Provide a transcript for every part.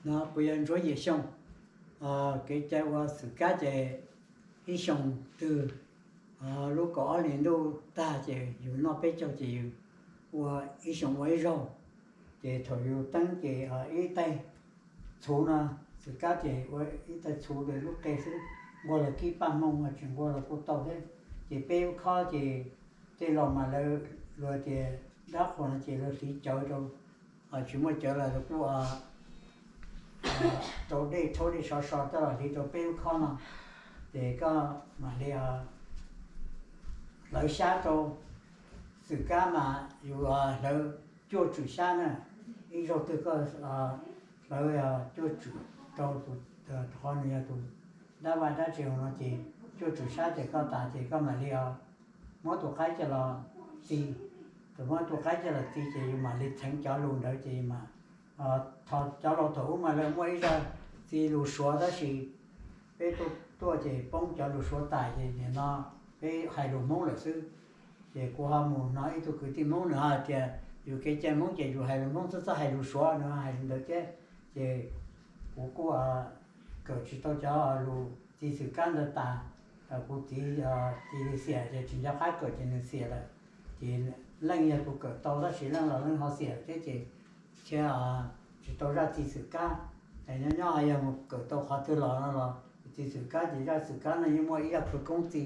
No puas yog Ntsuab Yim Xyooj? Kev cai ua xwm kab ces ib xyoo twg lub kaum ob hlis ntuj tag ces yus noj peb caug ces yus ua ib xyoo ua ib zaug. Ces thaum yus teeb ces ib taig txhuv no, xwm kab ces ua ib taig txhuv lub qe xwb, nquag los kib paj hmoo, tsis nquag los kuj tau thiab. Ces peb lub khob ces tej laus mas lawv luag tias dab qhuas no ces lawv hliv cawv rau, tsis muaj cawv los lawv kuj rau dej rhaub dej sov so coj los hliv rau peb lub khob no. Ces koj mam li hlawv xyab rau, xwm kab mas yus hlawv cuaj tswm xyab na. Ib zaug twg koj hlawv cuaj tswm rau tus, qhov nws yog tus dab vaj dab tsi no ces cuaj tswm xyab ces koj tas ces koj mam li muab tus qaib coj los txi. Thaum muab tus qaib coj los txi ces yus mam li txheev cov lus ntawd ces mas, thaum cov laus thaum ub mas lawv muaj ib zaj txi lus Suav tab sis peb tuaj ces poob cov lus Suav tas ces nim no peb hais lus Hmoob lawm xwb. Ces kuv ho mus hnov ib tug kwv tij Hmoob nws hais tias yus kev cai Hmoob ces yus hais lus Hmoob txhob txhob hais lus Suav, nws hais li ntawd thiab. Ces kuv kuj kawm tsis tau cov lus txi xwm kab ntawd tas, kuv txiv txiv xiam ces tsis nco qab kawm ces nws xiam lawm. Ces leej yog tus kawm tau tab sis leej los leej ho xiam thiab ces thiab tsis tau zaj txi xwm kab. Es nyob nyob yog mus kawm tau qhov twg los no los txi xwm kab ces zaj xwm kab no yeej muaj ib zaj khawv koob txi,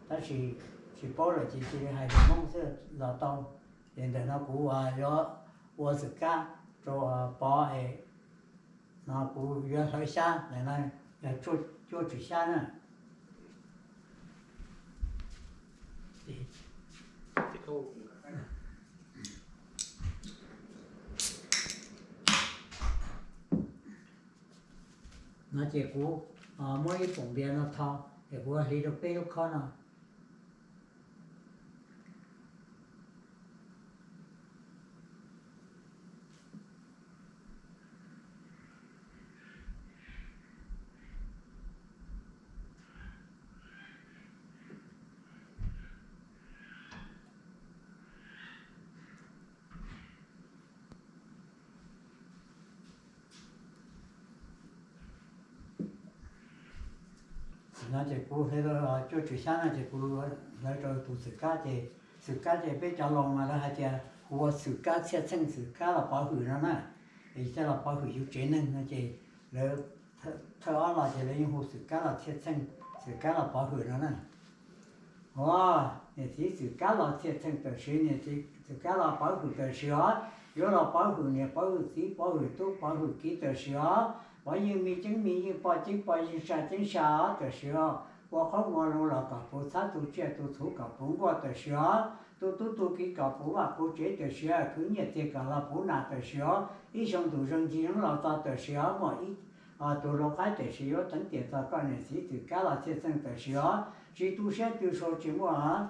tab sis tsis paub lawm ces cia li hais lus Hmoob xwb los tau. Ces ntawm no kuv yuav ua xwm kab rau Pov es no kuv yuav hlawv xyab ntawm no yog cuaj tswm xyab na. No ces kuv muab ib poom npias no tho, es kuv hliv rau peb lub khob no. No ces kuv hliv cuaj tswm xyab no ces kuv hlawv rau tus xwm kab ces, xwm kab ces peb cov laus mas lawv hais tias hu ua xwm kab txhiaj txheej xwm kab los pov hwm no na. Es coj los pov hwm yus tsev neeg no ces lawv thawj ob los ces lawv yeej hu xwm kab los txhiaj txheej, xwm kab los pov hwm no na. Os, niam txiv xwm kab los txhiaj txheej tam sim, niam txiv xwm kab los pov hwm tam sim os. Yuav los pov hwm niam pov hwm txiv pov hwm tub pov hwm kiv tam sim os. Pov yeej me ceeb me yeej poj ceeb poj yeej sa ceeb sa os tam sim os. Ua qoob ua loo los kom puv txhab tu tsiaj tu txhuv kom puv nkuaj tam sim os. Tu tub tu kiv kom puv vaj puv tsev tam sim os. Khwv nyiaj txiag kom los puv nas tam sim os. Ib xyoo ntuj zoo ncig zoo los txog tam sim os. Muaj ib tug lau qaib tam sim yuav teev tiam txog koj niam txiv xwm kab los txhiaj txheej tam sim os. Tsis tu siab tu sau tsis muaj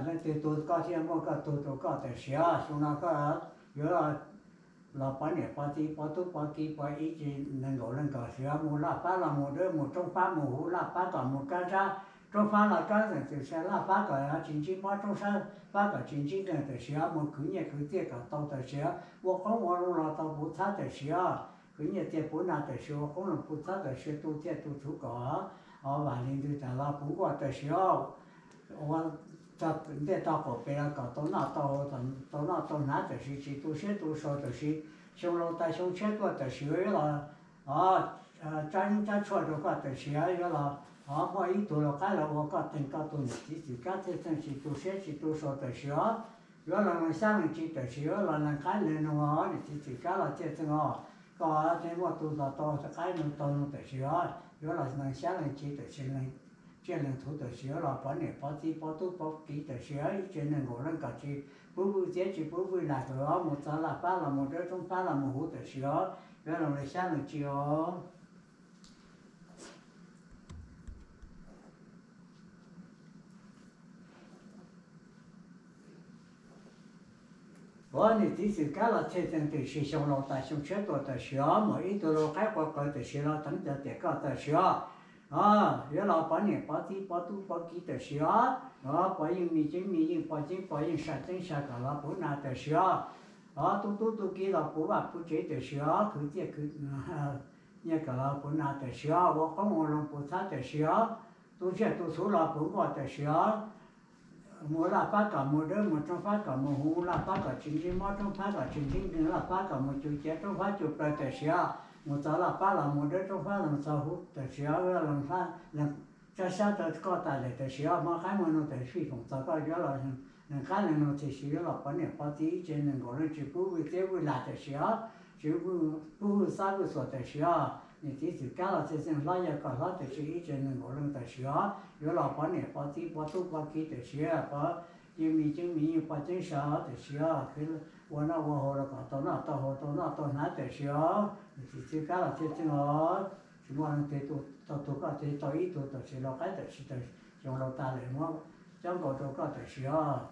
leej twg tu koj thiaj muaj koj tug rau koj tam sim os. Xyoo no koj yuav los pov niam pov txiv pov tub pov kiv pov ib tsev neeg nkaum leej kom sim os. Mus laj fab los mus dawb, mus roob fab mus huv, laj fab kom mus kab nrab, roob fab los kab zeem txwm sai, laj fab kom tsis ntsib mob, roob fab kom tsis ntsib nkeeg tam sim os. Mus khwv nyiaj khwv txiaj kom tau tam sim os. Ua qoob ua loo los tau puv txhab tam sim os. Khwv nyiaj txiag puv nas tam sim, ua qoob loo puv txhab tam sim, tu tsiaj tu txhuv kom vam li ntws tas los puv nkuaj tam sim os. Ua txog ntej tog qaum pem los kom tau noj tau haus, tau noj tau hnav tam sim, tsis tu siab tu sau tam sim. Xyoo laus tas xyoo tshiab tuaj tam sim yuav los tsab yeeb tsab tshuaj rau koj tam sim os. Yuav los muaj ib tug lau qaib los ua koj teeg koj tug niam txiv xwm kab txhiaj txheej, tsis tu siab tsis tu sau tam sim os. Yuav los lees xyab lees tsis tam sim, yuav los lees qaib lees noog os, niam txiv xwm kab los txhiaj txheej os. Koj thiaj muaj tug los tau qaib no tau noog tam sim os. Yuav los lees xyab lees tsis tam sim, lees tsiaj lees txhuv tam sim, yuav los pov niam pov txiv pov tub pov kiv tam sim os. Ib tsev neeg nkaum leej kom tsis pub vwj txiab tsis pub vwj nas, kom mus txog laj fab los mus dawb, roob fab los mus huv tam sim os. Yuav los lees xyab lees tsis os. Ua niam txiv xwm kab los txhiaj txheej tam sim, xyoo laus tas xyoo tshiab tuaj tam sim os. Muaj ib tug lau qaib qua qawv tam sim los teev cov tiam koj tam sim os. Yuav los pov niam pov txiv pov tub pov kiv tam sim os. Pov yeej me ceeb me yeej poj ceeb poj yeej sa ceeb sa kom los puv nas tam sim os. Os, tu tub tu kiv los puv vaj puv tsev tam sim os, khwv txiaj khwv nyiaj kom los puv nas tam sim os, ua qoob ua loo puv txhab tam sim os, tu tsiaj tu txhuv los puv nkuaj tam sim os, mus laj fab kom mus dawb, mus roob fab kom mus huv, laj fab kom tsis ntsib mob, roob fab kom tsis ntsib nkeeg, laj fab kom mus cuj ciav, roob fab cuj plawg tam sim os, mus txog laj fab los mus dawb, roob fab los txog huv tam sim os, lees tsab xyab rau koj tas lawm tam sim os, muaj qaib muaj noog tam sim fij foom txog koj yuav los lees qaib lees noog txhim siv yuav los pov niam pov txiv ib tsev neeg nkaus leej tsis pub vwj teb vwj lam tam sim os, tsis pub vwj xab vwj xuam tam sim os, niam txiv txwm kab los txhiaj txheej hlob yog koj hlob tam sim ib tsev neeg nkaus leej tam sim os, yuav los pov niam pov txiv pov tub pov kiv tam sim os, pov yeej me ceeb me yeej pov ceeb sa tam sim os, ua noj ua haus los kom tau noj tau haus tau noj tau hnav tam sim os, niam txiv txwm kab los txhiaj txheej os, tsis muaj leej twg tau tug koj teg tau ib tug tam sim lau qaib tam sim xyoo laus tas lawm muab coj nkaus rau koj tam sim os,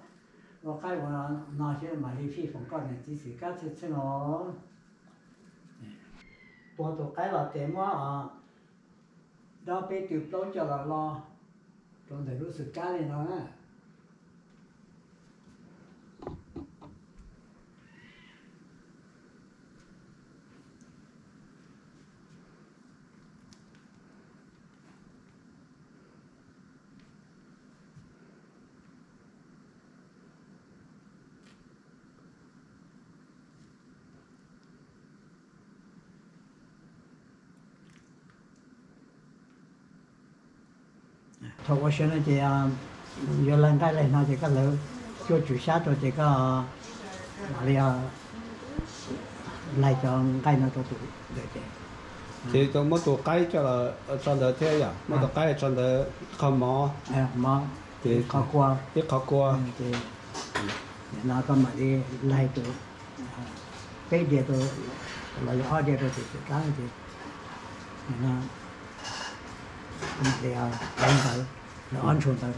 ua qaib ua no thiab mam li fij foom koj niam txiv txwm kab txhiaj txheej os. Puag tus qaib los tes muab dob peb tw plaub coj los lo rau ntawm lub xwm kab li no na. Thaum ua siav no ces yuav laig nqaij laig hno ces koj lawv cuaj tswm xyab rau ces koj mam li laig cov nqaij no rau tus ntawd ces. Ces tau muab tus qaib coj los tso ntawd thiab yom, muab tus qaib tso ntawd qhov mov, mov, ces qhov kua, ib qhov kua. Ces no koj mam li laig tus peb diav rau los yog ob diav rau tus xwm kab ces no mam li laig ntawd, lawv ob ntsug ntawd.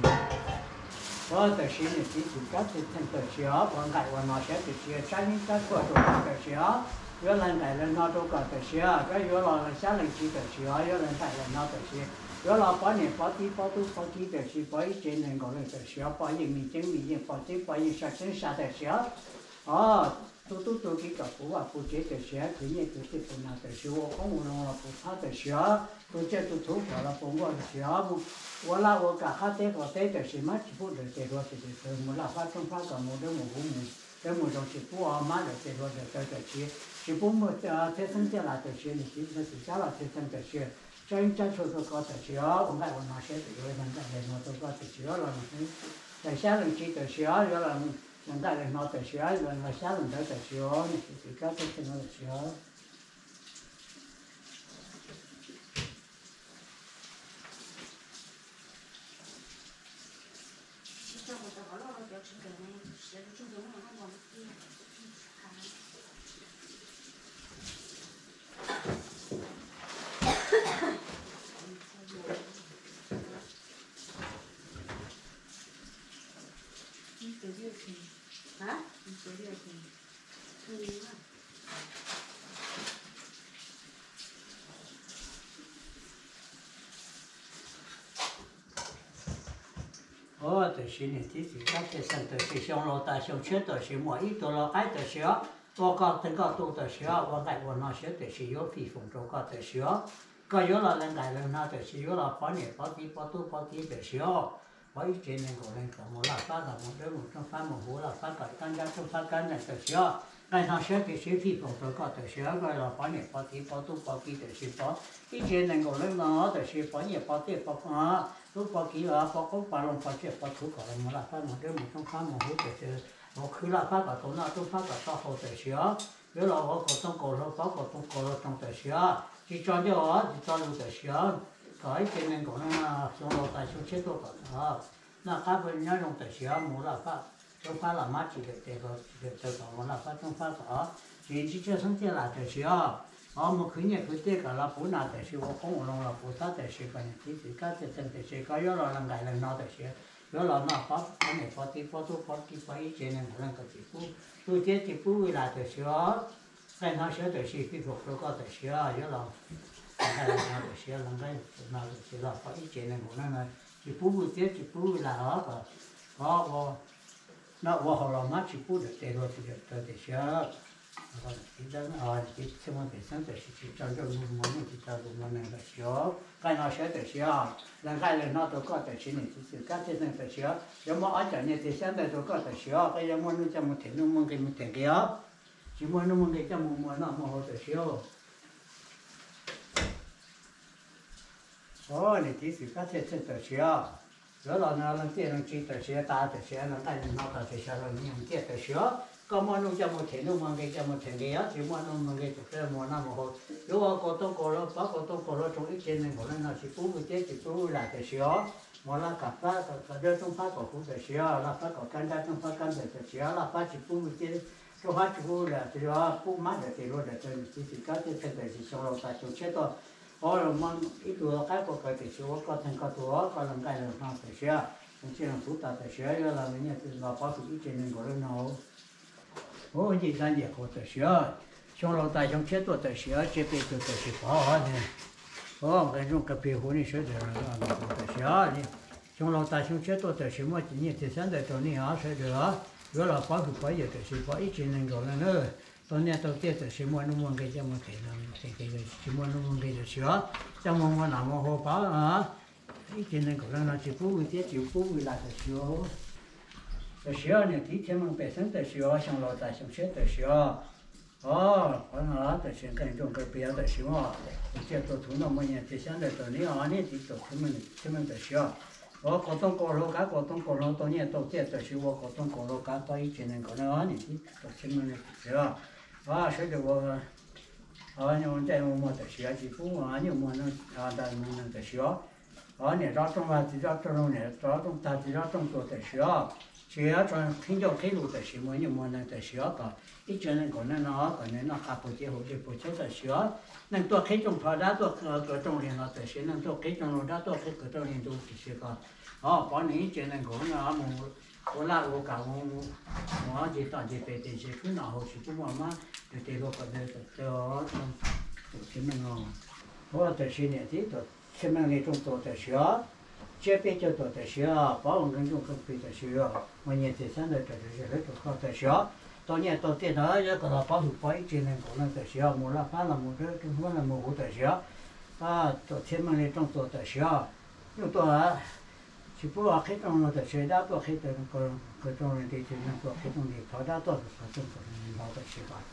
Ua tam sim niam txiv txwm kab txhiaj txheej tam sim os, ua nqaij ua no siav tam sim, tsab yeeb tsab tshuaj rau koj tam sim os, yuav laig nqaij laig no rau koj tam sim os, koj yuav los laig xyab lees tsis tam sim os, yuav laig nqaij laig no tam sim, yuav los pov niam pov txiv pov tub pov kiv tam sim, pov ib tsev neeg nkaus leej tam sim os, pov yeej me ceeb me yeej pov tseeb pov yeej sa tseeb sa tam sim os. Os, tu tub tu kiv kom puv vaj puv tsev tam sim, khwv nyiaj khwv txiaj puv nas tam sim, ua qoob ua loo los puv txhab tam sim os, tu tsiaj tu txhuv kom los puv nkuaj tam sim os, mus ua laj ua kam qab teb qaum teb tam sim, mab tsis pub dawm tes hluas tes taw, mus laj fab roob fab kom mus dawb mus huv mus dawb mus zoo, tsis pub mab dawm tes hluas dawm taw tam sim, tsis pub muaj txhiaj xeeb txhiaj lam tam sim, niam txiv txwm kab los txhiaj txheej tam sim, tsab yeeb tsab tshuaj rau koj tam sim os, ua nqaij ua no siav tam sim, yuav laig nqaij laig hno rau koj tam sim os, los laig xyab lees tsis tam sim os, yuav laig nqaij laig hno tam sim os, laig xyab lees ntawd tam sim os, niam txiv txwm kab txhiaj txheej tam sim os. Ua tam sim niam txiv txwm kab txhiaj txheej tam sim, xyoo laus tas xyoo tshiab tam sim, muaj ib tug lau qaib tam sim os, ua koj teeg koj tu tam sim os, ua nqaij ua no siav tam sim, yuav fij foom rau koj tam sim os, koj yuav los laig nqaij laig hno tam sim, yuav los pov niam pov txiv pov tub pov kiv tam sim os, pov ib tsev neeg nkaus leej kom mus laj fab los mus dawb, mus roob fab mus huv, laj fab kom kab ntsab, roob fab kab ntsab tam sim os, nqaij hno siav tam sim, fij foom rau koj tam sim os, koj los pov niam pov txiv pov tub pov kiv tam sim, pov ib tsev neeg nkaus leej no tam sim, pov nyiaj pov txiaj pov tub pov kiv los pov qoob pov loo pov tsiaj pov txhuv kom los mus laj fab mus dawb, mus roob fab mus huv tam sim, mus khwv laj fab kom tau noj, roob fab kom tau haus tam sim os, yuav los ua kaum tooj kaum hlau, pov kaum tooj kaum hlau roog tam sim os, tsis tso ncauj os, tsis tso lus tam sim os, kom ib tsev neeg nkaus leej no xyoo laus tas xyoo tshiab tuaj kom noj qab nyob zoo tam sim os, mus laj fab roob fab los mab tsis dawm tes hluas tsis dawm taw kom mus laj fab roob fab kom tsis ntsib txhiaj xeeb txhiaj lam tam sim os, mus khwv nyiaj khwv txiaj kom los puv nas tam sim, ua qoob ua loo los puv txhab tam sim, kom niam txiv txwm kab txhiaj txheej tam sim, koj yuav los laig nqaij laig hno tam sim, yuav los noj pov niam pov txiv pov tub pov kiv pov ib tsev neeg nkaus leej kom tsis pub vwj teb tsis pub vwj lam tam sim os, nqaij hno siav tam sim, fij foom rau koj tam sim os, yuav los nqaij laig hno tam sim, los nqaij no tam sim los pov ib tsev neeg nkaus leej no tsis pub vwj teb tsis pub vwj lam os, kom ua Noj ua haus los hmab tsis pub dawm tes luag tsis dawm taw tam sim os. Txiv Ntxawg, txiv Txhiaj Muag Pem Xeeb tam sim tsis tso nroj mus muag nyuj tsis tso nkaus muag nees tam sim os. Nqaij no siav tam sim os. Lawv nqaij lawv no rau koj tam sim, niam txiv xwm kab txhiaj xeeb tam sim os. Yuav muab ob cov nyiaj txiag xyab ntawv rau koj tam sim os. Koj yuav muaj nuj coj mus them nuj, muaj nqi mus them nqi os. Tsis muaj nuj muaj nqi coj mus muag noj muag haus tam sim os. Niam txiv xwm kab txhiaj xeeb tam sim os. Yuav los no leej txiaj leej tsi tam sim tas tam sim, leej nqaij leej no tas tam sim los nyob txiaj tam sim os. Koj muaj nuj coj mus them nuj, muaj nqi coj mus them nqi os. Tsis muaj nuj muaj nqi tus kheej mus noj mus haus. Yuav ua kaus tooj kaus hlau, pov kaus tooj kaus hlau tsoo ib tsev neeg nkaum leej no tsis pub vwj teb tsis pub vwj lam tam sim os. Muag laj kam fab kom dawb, rooj fab kom huv tam sim os. Laj fab kom kab nrab, rooj fab kab npawm tam sim os. Laj fab tsis pub vwj teb, rooj fab tsis pub vwj lam tam sim os. Pub hmab dawm tes luag dawm taw, niam txiv xwm kab txhiaj xeeb tam sim, xyoo laus tas xyoo tshiab tuaj. Ua los muaj ib tug qaib qua kawg tam sim, ua koj theej koj tus os. Koj leej nqaij leej no tam sim os. Leej txiaj leej txhu tas tam sim os. Yuav los nyiaj los pov hwm ib tsev neeg nkaum leej no. Ua nce ntsa nce qus tam sim os. Xyoo laus tas xyoo tshiab tuaj tam sim os. Tsiaj pej tug tam sim pov os. Nqe ntsooj kawg plig huv nej sawv daws tam sim os. Xyoo laus tas xyoo tshiab tuaj tam sim, muaj nyiaj txiag xyab ntawv rau nej os sawv daws os. Yuav los pov hwm pov yawm tam sim, pov ib tsev neeg nkaum leej na. Tau nyiaj tau txiaj tam sim, muaj nuj muaj nqi coj mus them, tsis muaj nuj muaj nqi tam sim os. Coj mus muag noj muag haus pov ib tsev neeg nkaum leej no tsis pub vwj teb tsis pub vwj lam tam sim os. Tam sim os, niam txiv Txhiaj Muag Pem Xeeb tam sim os. Xyoo laus tas xyoo tshiab tam sim os. Os, qhov no tam sim nqe ntsooj kawg plig tam sim os. Tus tsiaj tua txhuv noj muaj nyiaj txiag xyab ntawv rau nej os. Nej txiv tus Txhiaj Muag tam sim os. Ua kaus tooj kaus hlau, kab kaus tooj kaus hlau, tau nyiaj tau txiaj tam sim, ua kaus tooj kaus hlau kab pov ib tsev neeg nkaum leej os. Niam txiv tus Txhiaj Muag tam sim os. Os, sawv daws ua nyob ua ncaij ua muag tam sim os, tsis pub nyuj muag nta mus neeg tam sim os. Os, niam zov rooj vag txiv zov rooj, niam zov rooj tag txiv zov rooj tuag tam sim os. Tsis tso qhib ncauj qhib lus tam sim, muag nyuj muag neeg tam sim os. Kom ib tsev neeg nkaum leej no kom nws noj qab puag cev haus dej puag caub tam sim os. Neeg tuaj qhib rooj plho, dab tuaj kaw rooj li no tam sim, neeg tuaj qhib rooj lug, dab tuaj qhib kaw rooj li ntug tam sim. Kom os, pov nws ib tsev neeg nkaum leej no mus ua laj ua kam, mus ncig toj ncig pem, tes ntse khwb noj haus, tsis pub muaj hmab dawm tes luag kom dawb taw os. Tus Txhiaj Meej os. Ua tam sim niam txiv tus Txhiaj Meej li rooj tuag tam sim os. Tsiaj pej caug tuag tam sim os. Pov ua nqe ntsooj kawg plig tam sim os. Muaj nyiaj txiag xyab ntawv rau hlwb rau koj tam sim os. Tau nyiaj tau txiaj ntawd yuav kom los pov hwm pov ib tsev neeg nkaum leej tam sim os. Muag laj fab los mus dawb, rooj fab los mus huv tam sim os. Tus Txhiaj Meej li rooj tuag tam sim os. Nyuj tuaj tsis pub qhib rooj no tam sim, dab tuaj qhib kaw rooj li ntug, neeg tuaj qhib rooj li plho, dab tuaj kaw rooj li ntug tam sim os.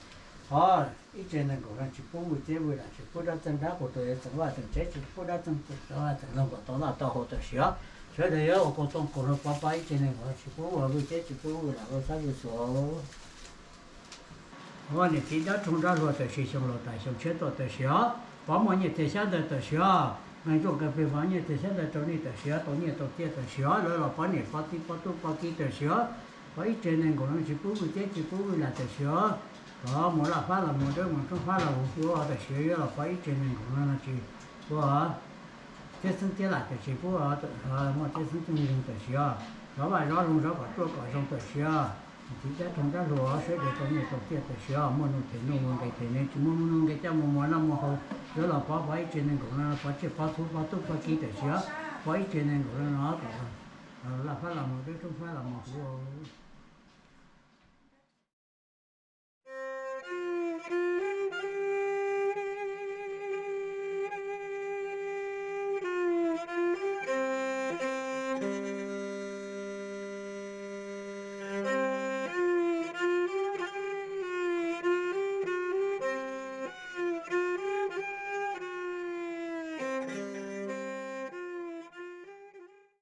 Os, ib tsev neeg nkaum leej tsis pub vwj teb vwj lam, tsis pub dab txeeg dab qus tuag yuav txeem vaj txeem tsev, tsis pub dab txeeg tuag yuav txeem loog kom tau laj tau haus tam sim os. Sawv daws yuav ua kaus tooj kaus hlau pov pov ib tsev neeg nkaum leej tsis pub ua vwj teb tsis pub vwj lam, ua xab vwj xuas. Ua niam txiv dab roog dab hluas tam sim, xyoo laus tas xyoo tshiab tuaj tam sim os. Pov muaj nyiaj txiag xyab ntawv tam sim os. Nqe ntsooj kawg plig pov nyiaj txiag xyab ntawv rau nej tam sim os. Tau nyiaj tau txiaj tam sim os. Lawv los pov niam pov txiv pov tub pov kiv tam sim os. Pov ib tsev neeg nkaum leej tsis pub vwj teb tsis pub vwj lam tam sim os. Kom muag laj fab los mus dawb, muag rooj fab los mus huv tam sim os. Yuav los pov ib tsev neeg nkaum leej no tsis pub txiaj xeeb txiaj lam tam sim, pub muaj txiaj xeeb txiaj nyoog tam sim os. Zov vaj zov loog, zov kom ruaj kom zoo tam sim os. Niam txiv dab roog dab hluas sawv daws tau nyiaj tau txiaj tam sim os. Muaj nuj them nuj, muaj nqi them nqi, tsis muaj nuj nqi coj mus muag noj muag haus. Yuav los pov pov ib tsev neeg nkaum leej no, pov tsiaj pov txhu pov tub pov kiv tam sim os. Pov ib tsev neeg nkaum leej no kom laj fab los mus dawb, rooj fab los mus huv.